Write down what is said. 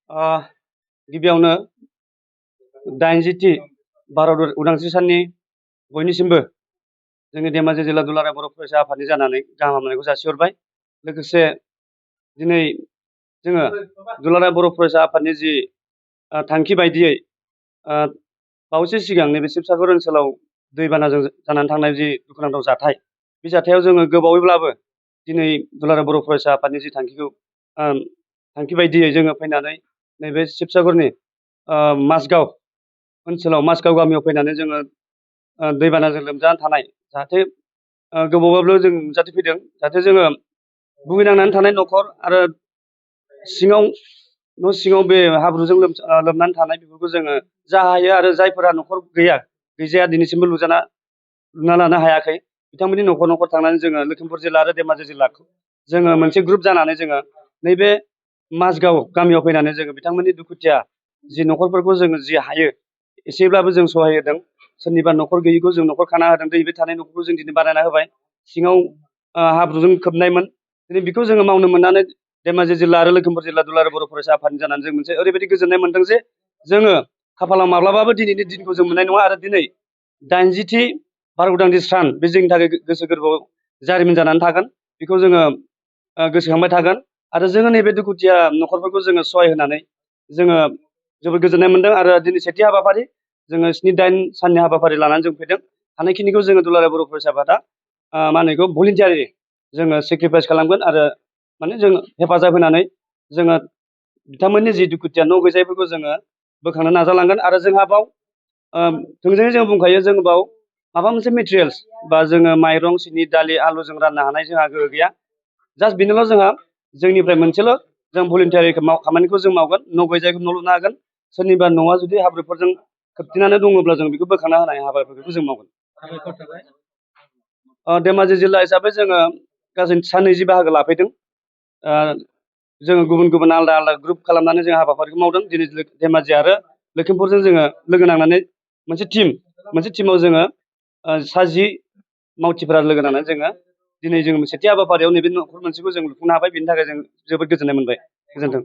ओ गिबियावनो 80थि भारत उदांस्रि साननि बयनिसिमबो जोंनि धेमाजि जिल्ला दुलाराय बर' फरायसा आफादनि जानानै गाहाम हामलायनायखौ जासिहरबाय। लोगोसे दिनै जोङो दुलाराय बर' फरायसा आफादनि जि थांखि बायदियै बावैसो सिगां नैबे शिबसागर ओनसोलाव दैबानाजों जानानै थांनाय जि दुखुनांथाव जाथाय, बे जाथायाव जोङो गोबावैब्लाबो दिनै दुलाराय बर' फरायसा आफादनि जि थांखि बायदियै जोङो फैनानै नैबे शिबसागरनि माजगाव ओनसोलाव माजगाव गामियाव फैनानै जोङो दैबानाजों लोमजानानै थानाय जाहाथे गोबावब्लाबो जों नुजाथिफैदों, जाहाथे जोङो भुगिनांनानै थानाय न'खर आरो न' सिङाव बे हाब्रुजों लोमनानै थानाय बेफोरखौ जोङो जा हायो आरो जायफोरा न'खर गैजाया दिनैसिमबो लुना लानो हायाखै, बिथांमोननि न'खर न'खर थांनानै जोङो लखिमपुर जिल्ला आरो धेमाजि जिल्लाखौ जोङो मोनसे ग्रुप जानानै जोङो नैबे माजगाव गामियाव फैनानै जोङो बिथांमोननि दुखुथिया जि न'खरफोरखौ जोङो जि हायो एसेब्लाबो जों सहाय होदों। सोरनिबा न'खर गैयिखौ जों न'खर खाना होदों, दै बे थानाय न'खरखौ जों दिनै बानायना होबाय। सिङाव हाब्रुजों खोबनायमोन, दिनै बेखौ जोङो मावनो मोननानै धेमाजि जिल्ला आरो लखिमपुर जिल्ला दुलाराय बर' फरायसा आफादनि जानानै जों मोनसे ओरैबायदि गोजोननाय मोनदों जे जोङो खाफालाव माब्लाबाबो दिनैनि दिनखौ जों मोननाय नङा आरो दिनै 80थि भारत उदांस्रि सान बे जोंनि थाखाय गोसो गोरबोआव जारिमिन जानानै थागोन। बेखौ जोङो गोसोखांबाय थागोन आरो जोङो नैबे दुखुथिया न'खरफोरखौ जोङो सहाय होनानै जोङो जोबोद गोजोननाय मोनदों। आरो दिनै सेथि हाबाफारि जोङो 7-8 साननि हाबाफारि लानानै जों फैदों। हानायखिनिखौ जोङो दुलाराय बर' फरायसा आफादा बेखौ भलुन्टियारि जोङो सेक्रिफाइस खालामगोन आरो जों हेफाजाब होनानै जोङो बिथांमोननि जि दुखुथिया न' गैजायैफोरखौ जोङो बोखांनो नाजालांगोन। आरो जोंहा बाव थोंजोङै जों बुंखायो, जों बाव माबा मोनसे मेटेरियेल्स बा जोङो माइरं, सिनि, दालि, आलु जों राननो हानाय जोंहा गोहो गैया। जास्ट बेनोल' जोंहा जोंनिफ्राय मोनसेल' जों भलुन्टियारि खामानिखौ जों मावगोन। न' गैजायैखौ न' लुना होगोन, सोरनिबा न'आ जुदि हाब्रुफोरजों खोबथेनानै दङब्ला जों बेखौ बोखांना होनाय हाबाफारिखौ जों मावगोन। धेमाजि जिल्ला हिसाबै जोङो गासै सा 20 बाहागो लाफैदों। जोङो गुबुन गुबुन आलादा आलादा ग्रुप खालामनानै जों हाबाफारिखौ मावदों। दिनै धेमाजि आरो लखिमपुरजों जोङो लोगो नांनानै मोनसे टिमाव जोङो सा 10 मावथिफोरा लोगो नांनानै जोङो दिनै जों सेथि हाबाफारियाव नैबे न'खर मोनसेखौ जों लुफुंनो हाबाय। बेनि थाखाय जों जोबोद गोजोननाय मोनबाय। गोजोन्थों।